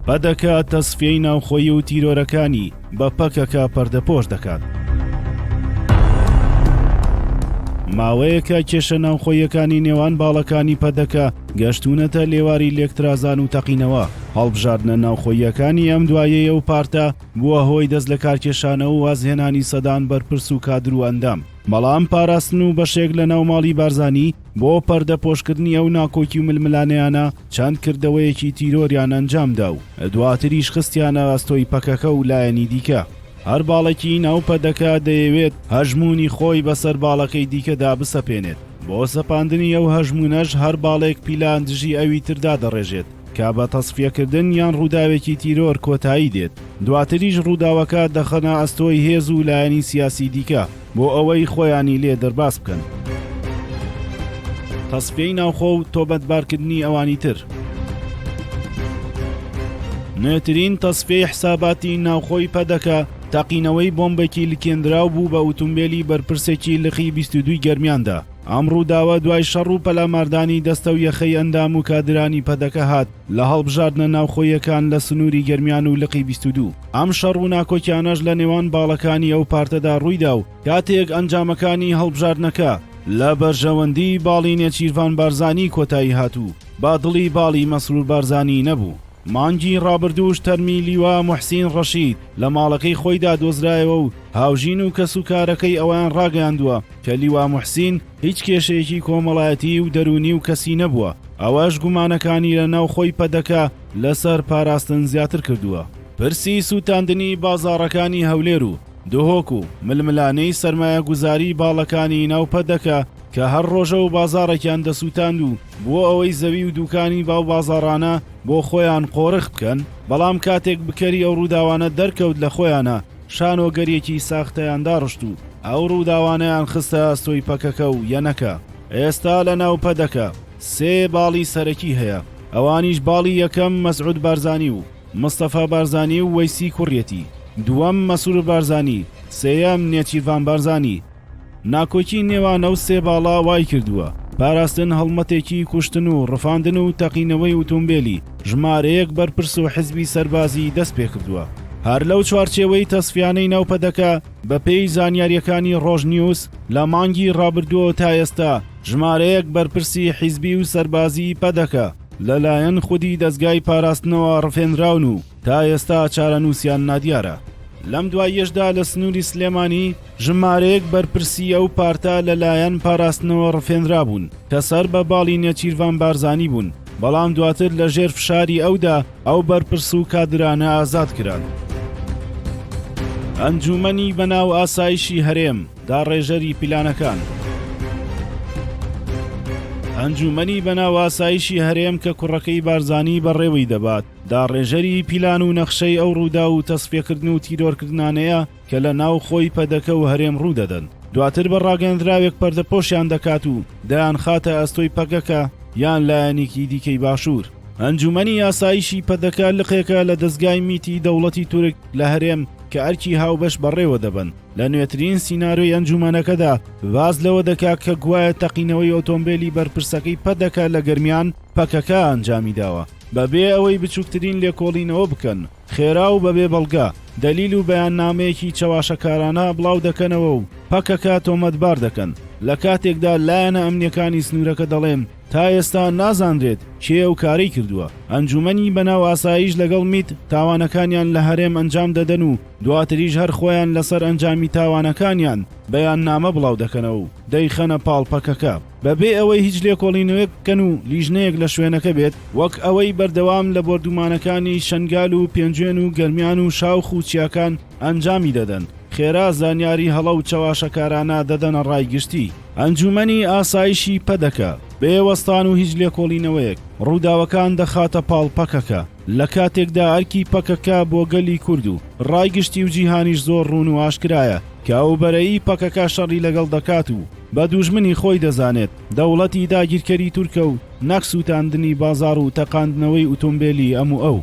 پەدەکە تەسفیەی ناوخۆیی و تیرۆرەکانی بە پەکەکە پەردەپۆش دەکات. ماوەیەکە کێشە ناوخۆییەکانی نێوان باڵەکانی پەدەکە گەشتوونەتە لێواری لێکترازان و تەقینەوە، هەڵبژاردنە ناوخۆییەکانی ئەم دوایەی ئەو پارتە بووە هۆی دەستلەکارکێشانەوە و وازهێنانی سەدان بەرپرس و کادر و ئەندام، بەڵام پاراستن و بەشێک لە ناو ماڵی بارزانی بۆ پەردەپۆشکردنی ئەو ناکۆکی و ململانێیانە چەند کردەوەیەکی تیرۆریان ئەنجامدا و دواتریش خستیانە ئەستۆی پەکەکە و لایەنی دیکە. هەر باڵێکی ناو پەدەکە دەیەوێت هەژموونی خۆی بەسەر باڵەکەی دیکەدا بسەپێنێت، بۆ سەپاندنی ئەو هەژموونەش هەر باڵێک پیلان دژی ئەوی تر دادەڕێژێت کە بە تەسفیەکردن یان ڕووداوێکی تیرۆر کۆتایی دێت، دواتریش ڕووداوەکە دەخەنە ئەستۆی هێز و لایەنی سیاسی دیکە بۆ ئەوەی خۆیانی لێ دەرباز بکەن. تەسفیەی ناوخۆ و تۆمەتبارکردنی ئەوانی تر. نوێترین تەسفیەی حساباتی ناوخۆی پەدەکە تەقینەوەی بۆمبێکی لکێندراو بوو بە ئوتومبێلی بەرپرسێکی لقی 22 ی گەرمیاندا. ئەم ڕووداوە دوای شەڕ و پەلاماردانی دەستە و یەخەی ئەندام و کادرانی پەدەکە هات لە هەڵبژاردنە ناوخۆییەکان لە سنووری گەرمیان و لقی 22. ئەم شەڕ و ناکۆکیانەش لە نێوان باڵەکانی ئەو پارتەدا ڕوویدا و کاتێک ئەنجامەکانی هەڵبژاردنەکە لە بەرژەوەندیی باڵی نێچیرڤان بارزانی کۆتایی هات و بە دڵی باڵی مەسرور بارزانی نەبوو. مانگی ڕابردووش تەرمی لیوا موحسین ڕەشید لە ماڵەکەی خۆیدا دۆزرایەوە و هاوژین و کەسوکارەکەی ئەوەیان ڕاگەیاندووە کە لیوا موحسین هیچ کێشەیەکی کۆمەڵایەتی و دەروونی و کەسی نەبووە، ئەوەش گومانەکانی لە ناوخۆی پەدەکە لەسەر پاراستن زیاتر کردووە. پرسی سووتاندنی بازاڕەکانی هەولێر و دهۆک و ململانێی سەرمایەگوزاری باڵەکانی ناو پەدەکە کە هەر ڕۆژە و بازاڕێکیان دەسووتاند و بۆ ئەوەی زەوی و دووکانی باو بازاڕانە بۆ خۆیان قۆرخ بکەن، بەڵام کاتێک بکەری ئەو ڕووداوانە دەرکەوت لە خۆیانە شانۆگەریەکی ساختەیان داڕشت و ئەو ڕووداوانەیان خستە ئەستۆی پەکەکە و یەنەکە. ئێستا لە ناو پەدەکە سێ باڵی سەرەکی هەیە ئەوانیش باڵی یەکەم مەسعود بارزانی و مستەفا بارزانی و وەیسی کوڕیەتی، دووەم مەسرور بارزانی، سێیەم نێچیرڤان بارزانی. ناکۆکی نێوان ئەو سێ باڵە وایکردووە پاراستن هەڵمەتێکی کوشتن و ڕفاندن و تەقینەوەی ئوتومبێلی ژمارەیەک بەرپرس و حزبی سەربازی دەستپێکردووە. هەر لەو چوارچێوەی تەسفیانەی ناو پەدەکە، بەپێی زانیارییەکانی ڕۆژنیوز، لە مانگی ڕابردووەوە تا ئێستا ژمارەیەک بەرپرسی حیزبی و سەربازیی پەدەکە لەلایەن خودی دەزگای پاراستنەوە ڕفێنراون و تا ئێستا چارەنووسیان نادیارە. لەم دواییەشدا لە سنووری سلێمانی ژمارەیەک بەرپرسی ئەو پارتە لەلایەن پاراستنەوە ڕفێنرابوون کە سەر بە باڵی نێچیرڤان بارزانی بوون، بەڵام دواتر لە ژێر فشاری ئەودا ئەو بەرپرس و کادرانە ئازاد کران. ئەنجوومەنی بەناو ئاسایشی هەرێم، داڕێژەری پیلانەکان. ئەنجوومەنی بەناو ئاسایشی هەرێم کە کوڕەکەی بارزانی بەڕێوەی دەبات، داڕێژەری پیلان و نەخشەی ئەو ڕووداو و تەسفیەکردن و تیرۆرکردنانەیە کە لە ناو خۆی پەدەکە و هەرێم ڕوو دەدەن، دواتر بە ڕاگەیەندراوێک پەردەپۆشیان دەکات و دەیانخاتە ئەستۆی پەکەکە یان لایەنێکی دیکەی باشوور. ئەنجوومەنی ئاسایشی پەدەکە لقێکە لە دەزگای میتی دەوڵەتی تورک لە هەرێم کە ئەرکی هاوبەش بەڕێوە دەبەن. لە نوێترین سیناریۆی ئەنجوومەنەکەدا باس لەوە دەکات کە گوایە تەقینەوەی ئۆتۆمبێلی بەرپرسەکەی پەدەکە لە گەرمیان پەکەکە ئەنجامی داوە بەبێ ئەوەی بچووکترین لێکۆڵینەوە بکەن خێرا و بەبێ بەڵگە، دەلیل و بەیاننامەیەکی چەواشەکارانە بڵاو دەکەنەوە و پەکەکە تۆمەتبار دەکەن، لە کاتێکدا لایەنە ئەمنیەکانی سنوورەکە دەڵێن تا ئێستا نازانرێت کێ ئەو کارەی کردووە. ئەنجوومەنی بەناو ئاسایش لەگەڵ میت تاوانەکانیان لە هەرێم ئەنجام دەدەن و دواتریش هەر خۆیان لەسەر ئەنجامی تاوانەکانیان بەیاننامە بڵاو دەکەنەوە و دەیخەنە پاڵ پەکەکە. بەبێ ئەوەی هیچ لێکۆڵینەوەیەک بکەن و لیژنەیەک لە شوێنەکە بێت، وەک ئەوەی بەردەوام لە بۆردومانەکانی شەنگال و پێنجوێن و گەرمیان و شاوخ و چیاکان ئەنجامی دەدەن، خێرا زانیاری هەڵە و چەواشەکارانە دەدەنە ڕای گشتی. ئەنجومەنی ئاسایشی پەدەکە، بێ وەستان و هیچ لێکۆڵینەوەیەک، ڕووداوەکان دەخاتە پاڵ پەکەکە، لە کاتێکدا ئەرکی پەکەکە بۆ گەلی کورد و ڕای گشتی و جیهانیش زۆر ڕوون و ئاشکرایە کە ئەو بەرەی پەکەکە شەڕی لەگەڵ دەکات و بە دوژمنی خۆی دەزانێت، دەوڵەتی داگیرکەری تورکە و نەک سووتاندنی بازاڕ و تەقاندنەوەی ئوتۆمبێلی ئەم و ئەو.